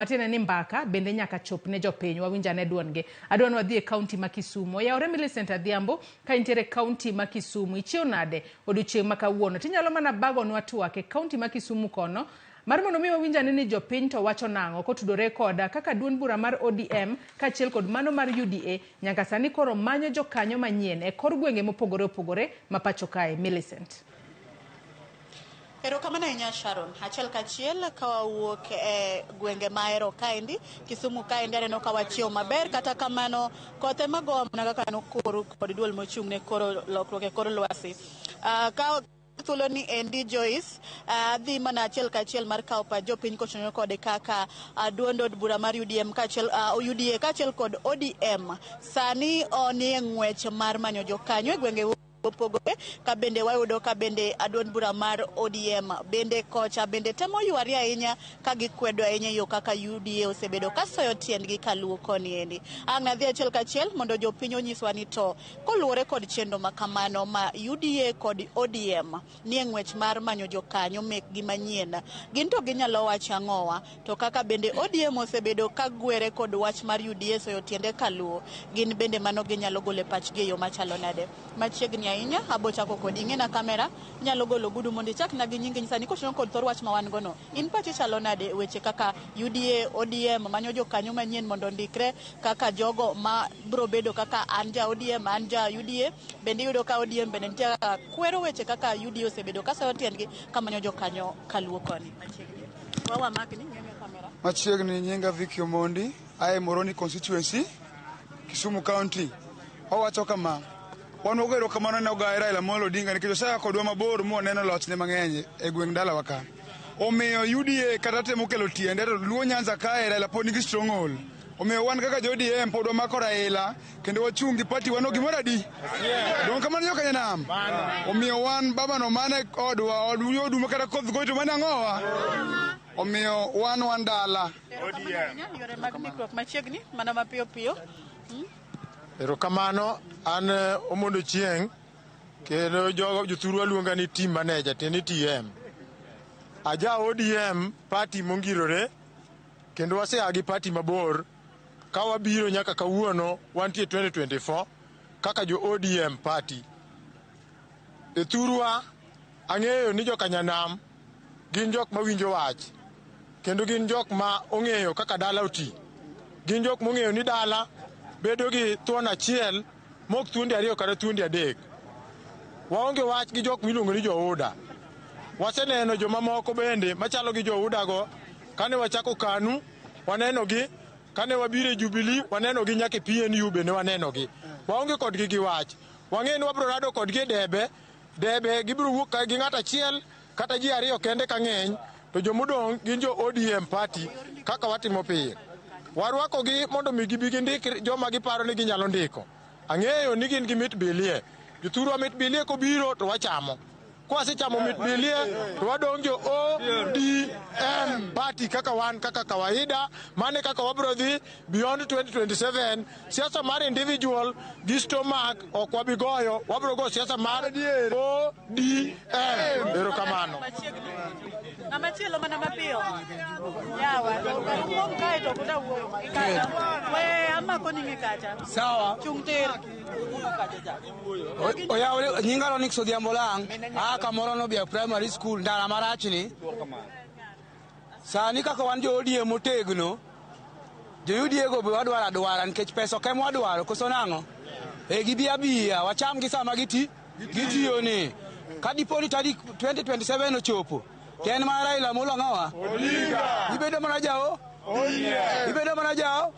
Matiende ni mbaka bende nyaka chop ne jopiny. Wawinj ane duondgi. Adwa ni wadhi e kaunti ma Kisumu. Oyawore Millicent Adhiambo ka intiere e kaunti ma Kisumu. Ichiew nade odiochieng' ma kawuono? Tinyalo mana bagonwa twak e kaunti ma Kisumu kono mar mondo mi wawinj ane ni jopiny to wacho nang'o kotudore koda kaka duond bura mar ODM kaachiel kod mano mar UDA nyaka sani koro manyo jokanyo manyien e kor gwenge mopogore opogore ma pacho kae. Millicent. Erokamano ahinya Sharon. Achiel kachiel ka wawuok e gwenge mahero kaendi, Kisumu kaendi aneno ka wachiew maber, kata kamano koth ema gowa mana kaka nokor kod duol mochung' ne koro lokruok e kor lwasi. Ka thuolo ni endi Joyce, adhi mana achiel kachiel mar kawo pach jopiny kotenore kod kaka duond od bura mar UDM kaachiel UDA kaachiel kod ODM sani nie ng'wech mar manyo jokanyo e gwenge opogore ka bende wayudo ka bende duond bura mar ODM bende kocha bende temo yware ahinya ka gikwedo ahinya yo kaka UDA osebedo ka soyo tiendgi kaluwo koni endi. Ang' nadhi achiel kachiel mondo jopiny onyiswa ni to koluwore kod chenro ma kamano ma UDA kod ODM nie ng'wech mar manyo jokanyo mekgi manyien, gin to ginyalo wacho ang'owa? To kaka bende ODM osebedo ka gwere kod wach mar UDA soyo tiende kaluwo, gin bende mano ginyalo golo e pachgi e yo machalo nade? Machiegni ahinya, abo chako kodi. Ing'ena kamera, inyalo golo ogudu mondo ichakna gi nyingi nyisa ni kotenore kod thor wach ma wan go no. In pachi chalo nade weche kaka UDA, ODM manyo jokanyo manyien mondo ondikre kaka jogo ma bro bedo kaka an ja ODM, an ja UDA. Bende iyudo ka ODM bende nitie kaka kwero weche kaka UDA osebedo ka soyo tiendgi kamanyo jokanyo kaluwo koni. Machiegni. Wawa makni, ng'ene kamera. Machiegni nyinga Vicky Omondi, ae Moroni constituency, Kisumu County. Owacho kama, wan wago erokamano ne ogaye Raila Amolo Odinga nikech osea kodwa mabor mwaneno lochne mang'eny e gweng' dalawa ka. Omiyo UDA kata temo kelo tiende to Luo Nyanza kae Raila pod nigi stronghold. Omiyo wan kaka jo ODM pod wamako Raila kendo wachung' gi party wano gimoro adi? Donge kamano jo Kanyanam? Omiyo wan baba no mane odwa od odumo kata koth goyo to mane ang'owa? Omiyo wan wan dala. Erokamano ahinya, yore mag ndikruok machiegni mana mapiyo piyo. Erokamano, an Omondo Chieng' kendo jogo jothurwa luonga ni team manager tiende ni TM. Aja ODM party mongirore kendo wasea gi party mabor ka wabiro nyaka kawuono wantie 2024 kaka jo ODM party. E thurwa ang'eyo ni jokanyanam gin jok mawinjo wach kendo gin jok ma ong'eyo kaka dala oti. Gin jok mong'eyo ni dala bedo gi thuon achiel mok thuondi ariyo kata thuondi adek. Waonge wach gi jok miluongo ni jouda. Waseneno jomamoko bende machalo gi joudago kane wachako KANU waneno gi, kane wabiro e Jubilee waneno gi, nyaka e PNU bende waneno gi. Waonge kodgi gi wach. Wang'eyo ni wabiro rado kodgi e debe, debe gibiro wuok ka gi ng'ato achiel kata ji ariyo kende ka ng'eny to jomodong' gin jo ODM party kaka watimo pile. Warwakogi mondo mi gibi gindik joma giparo ni ginyalo ndiko. Ang'eyo ni gin gi mit bilie. Jothurwa mit bilie kobiro to wachamo. Kwasechamo mit bilie to wadong' jo ODM party kaka wan kaka kawaida. Mane kaka wabiro dhi beyond 2027. Siasa mar individual gi stomach ok wabi goyo, wabiro go siasa mar ODM. Erokamano. Ng'ama chielo mana mapiyo. Yawa, kuom kae to kuda wuoyo. We amako ni ng'i kacha. Sawa. Chung' tir. Oyawre nyinga Ronix Odhiambo Lang', aa kamoro Nobia Primary School, ndara marachni. Sani kaka wan jo ODM motegno, jo UDA go be wadwaro adwara nikech pesa ok ema wadwaro, koso nang'o? E gibi abiya, wacham gi sama gitiyo ni. Ka dipo ni tarik 2027 ochopo, to en mana Raila Amolo ang'owa? Ibedo mana jao? Ibedo mana jao?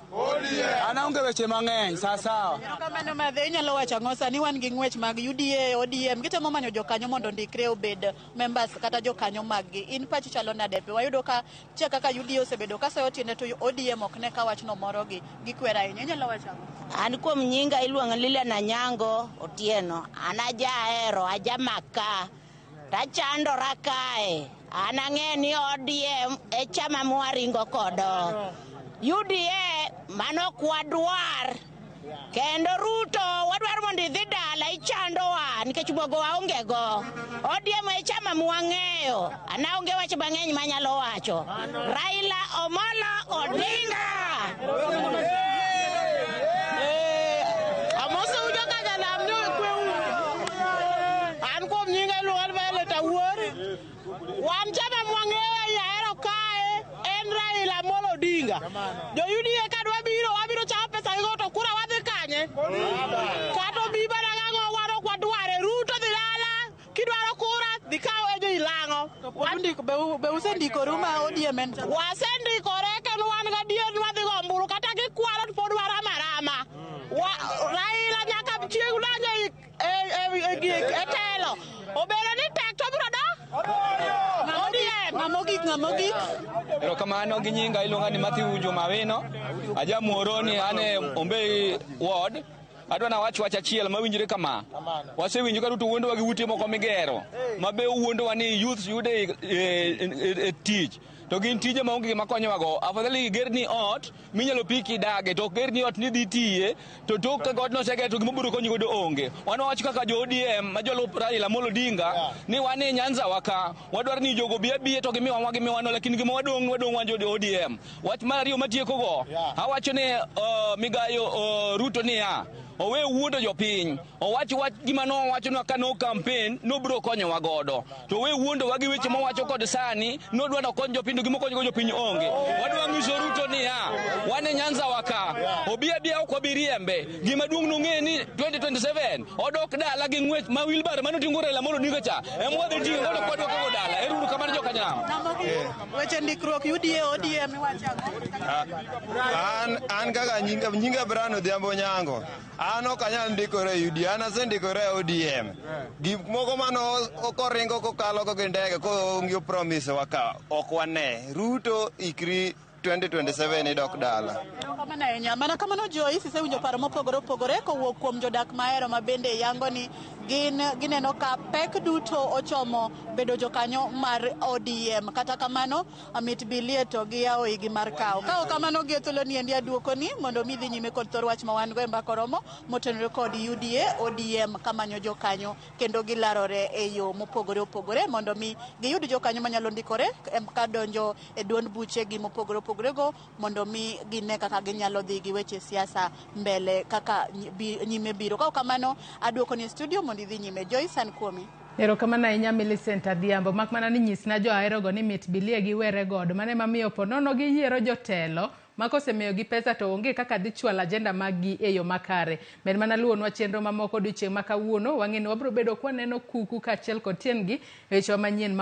An aonge weche mang'eny, sawa sawa. Erokamano madhe, inyalo wacho ang'o sani wan gi ng'wech mag UDA, ODM, gitemo manyo jokanyo mondo ondikre obed members kata jokanyo mag gi. In pachi chalo nade? Be wayudo ka nitie kaka UDA osebedo ka soyo tiende to ODM ok ne ka wachno morogi, gikwero ahinya. Inyalo wacho ang'o? An kuom nyinga iluongo Lilian Anyango Otieno. An ajahero, ajamaka. Tachandora kae. An ang'e ni ODM e chama mwaringo kodo. UDA mano ok wadwar. Kendo Ruto wadwaro mondo idhi dala ichandowa nikech bwogo waonge go. ODM e chama mwang'eyo. An aonge wach mang'eny manyalo wacho. Raila Omolo Odinga. Amosou jokanyanam ni kweuru. An kuom nyinga iluonga ni Violet Awuor. Wan chama mwang'eyo ei Ahero kae en Raila Amolo Odinga. Jo UDA ka dwa biro wabiro chamo pesa gigo to kura wadhi kanye? Kata obi mana gang'o wan ok wadware. Ruto dhi dala kidwaro kura dhi kaw e jo ilang'o. Be usendikoru ma ODM en chama? Wasendikore kendo wan gadier ni wadhi go ombulu kata gikwalo to pod waramo arama. Raila nyaka chieng' donjo e telo. Obedo ni tek to obiro do? ODM. Ng'ama ogik, ng'ama ogik. Erokamano gi nyinga iluonga ni Matthew Juma Awino. Aja Muhoroni an e Ombei ward. Adwa nawach wach achiel mawinjre kama. Wasewinjo ka Ruto wuondowa gi ute moko migero. Ma be owuondowa ni youths yude e tich. To gin tije maonge gima konyowago. Afadhali gerni ot minyalo piki idage to ok gerni ot ni dhi tiye to tok ka godno oseger to gima obiro konyi godo onge. Wan wawacho kaka jo ODM ma jolup Raila Amolo Odinga ni wan e Nyanza wa ka wadwaro ni jogo obi abiya to gimiwa wagimiwa no lakini gima wadong' wadong' wan jo ODM. Wach mar ariyo matieko go awacho ni migayo Ruto niya owe wuondo jopiny owach wach gima nowachonwa ka no campaign nobiro konyowa godo to owe wuondowa gi weche mowacho kod sani nodwa nokony jopiny to gima okonyogo jopiny onge. Wadwa nyiso Ruto niya wan e Nyanza wa ka obi abiya ok wabi riembe gima duong' nong'e ni 2027 odok dala gi ng'wech ma wheelbarrow manoting'o Raila Amolo Odinga cha ema wadhi ting'o godo kwadwoke go dala. Ero uru kamano jokanyanam. Weche ndikruok UDA ODM iwacho ang'o? An kaka nyinga Brian Odhiambo Nyango. An ok anyal ndikora e UDA, an asendikora e ODM. Gik moko mane okoringo kokalo go gi ndege koonge promise wa ka ok wane. Ruto ikri 2027 idok dala. Erokamano ahinya. Mana kamano Joyce, isewinjo paro mopogore opogore kowuok kuom jodak mahero ma bende yango ni gin gineno ka pek duto ochomo bedo jokanyo mar ODM. Kata kamano, mit bilie to giyawo igi mar kawo. Ka ok kamano gi e thuolo ni endi aduokoni mondo mi dhi nyime kod thor wach ma wan go e mbaka oromo motenore kod UDA, ODM kamanyo jokanyo kendo gilarore e yo mopogore opogore mondo mi giyud jokanyo manyalo ndikore kadonjo e duond buchegi mopogore opogore go mondo mi gine kaka ginyalo dhi gi weche siasa mbele kaka nyime biro. Ka ok kamano aduokoni e studio mondo idhi nyime. Joyce, an kuomi. Erokamano ahinya Millicent Adhiambo. Mak mana ni nyisna jo aherogo ni mit bilie giwere godo. Mano ema miyo po nono giyiero jotelo ma kosemiyogi pesa to onge kaka dhi chwalo agenda mag gi e yo makare. Med mana luwonwa chenro mamoko odiochieng' ma kawuono. Wang'e ni wabiro bedo kwaneno kuku kaachiel kod tiendgi e wechewa manyien ma